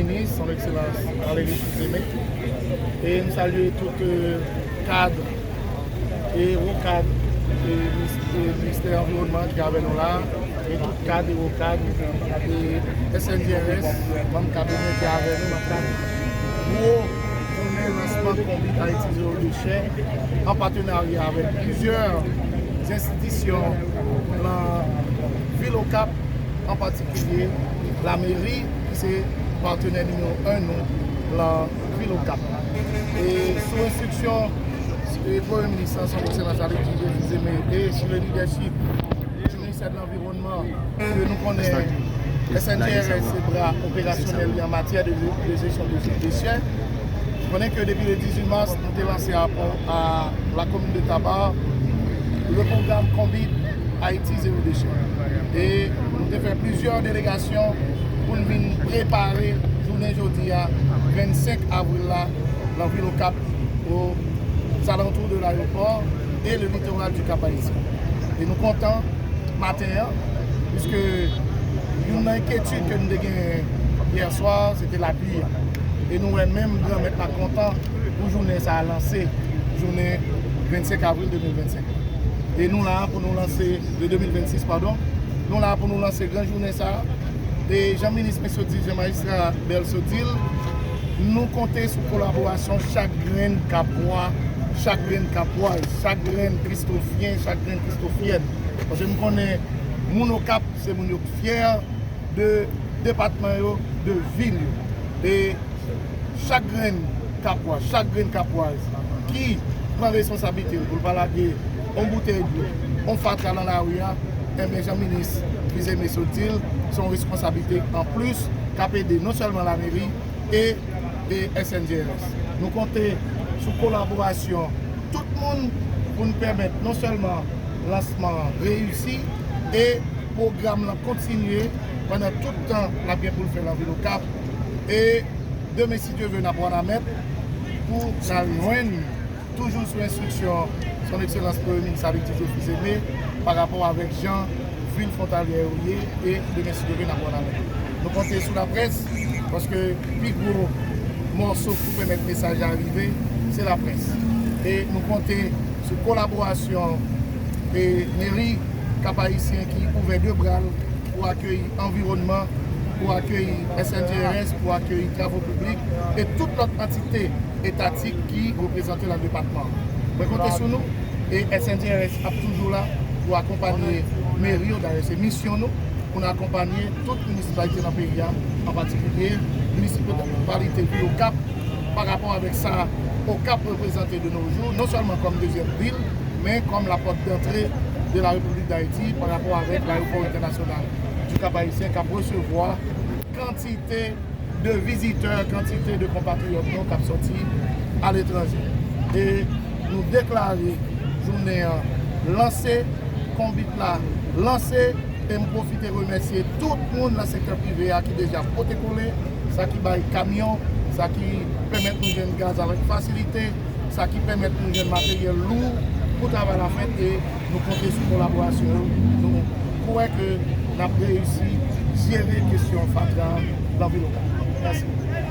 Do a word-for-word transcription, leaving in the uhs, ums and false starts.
Minis, Son Ekselans Valéry Fils-Aimé. E m salye tout, euh, kad e wo kad e minis-, e ministè anviwònman ki avè nou la, e tout kad e wo kad e S N G R S, manm kabinè ki avè nou nan kad gwo jounen lansman Konbit Ayiti Zewo Dechè, an patenarya avèk plizyè enstitisyon nan vil Okap, an patikilye lameri, ki se patenè nimewo en nou nan vil Okap. E sou enstriksyon e Premye Minis Son Ekselans Valéry Fils-Aimé e sou le lidèchip di ministè de l'Anviwònman, ke nou konnen S N G R S se bra operasyonèl li an matyè de, de jesyon de, de dechè. Konnen ke depi le dizuit mas, nou te lanse a, a la komin de Taba le pwogram Konbit Ayiti Zewo Dechè. E nou te fè plizyè delegasyon pou n vin prepare jounen jodi a, vennsenk avril la, nan vil Okap, o zalantou de layewopò e le litoral du Cap Haïtien. E nou kontan maten an, piske youn nan enkyetid ke nou te genyen yè swa, se te lapli a. E nou wè menm Granmèt la kontan pou jounen sa a lanse, jounen vennsenk avril de mil vennsenk. E nou la pou nou lanse, de de mil vennsis, padon, nou la pou nou lanse gran jounen sa a. E jan minis Mesye Odile, jan majistra Bèl Odile, nou konte sou kolaborasyon chak grenn Kapwa, chak grenn Kapwaz, chak grenn Kristofyen, chak grenn Kristofyèn. Paske m konnen moun Okap, se moun yo k fyè de depatman yo, de vil yo. E chak grenn Kapwa, chak grenn Kapwaz ki pran responsablite l pou l pa lage yon boutèy dlo, yon fatra nan lari a, enben, jan minis Fils-Aimé Odile, se yon responsablite anplis k ap ede non sèlman lameri e, e S N G R S. Nou konte sou kolaborasyon tout moun pou n pèmèt non sèlman lansman an reyisi e pwogram lan kontinye pandan tout tan l ap gen pou l fè nan vil Okap. E demen, si Dye vle, n ap Wanament pou n al jwenn, toujou sou enstriksyon Son Ekselans Premye Minis Alex Didier Fils-Aimé, pa rapò avèk jan vil fwontalyè yo ye, e demen, si Dye vle, n ap Wanament. Nou konte sou laprès, paske pi gwo mòso pou pèmèt mesaj la rive, se laprès. E nou konte sou kolaborasyon e meri Kap Ayisyen ki ouvè de bra l pou akeyi anviwònman, pou akeyi S N G R S, pou akeyi travo piblik e tout lòt antite etatik ki reprezante nan depatman an. Mwen konte sou nou e S N G R S ap toujou la pou akonpanye meri yo. Dayè, se misyon nou pou n akonpanye tout minisipalite nan peyi a, an patikilye minisipalite vil Okap, pa rapò avèk sa Okap reprezante de nos jours, non sèlman kòm dezyèm vil, men kòm la porte d'entrée de la République d'Haïti pa rapò avèk Layewopò Entènasyonal du Cap Haïtien k ap resevwa kantite de vizitè, kantite de konpatriyòt nou k ap sòti aletranje. E nou deklare jounen an lanse, Konbit la lanse, e m pwofite remèsye tout moun nan sektè prive a ki deja pote kole, sa ki bay kamyon, sa ki pèmèt nou jwenn gaz avèk fasilite, sa ki pèmèt nou jwenn materyèl lou pou travay la fèt, e nou konte sou kolaborasyon yo. Nou kwè ke n ap reyisi jere kesyon fatra nan vil Okap. Mèsi.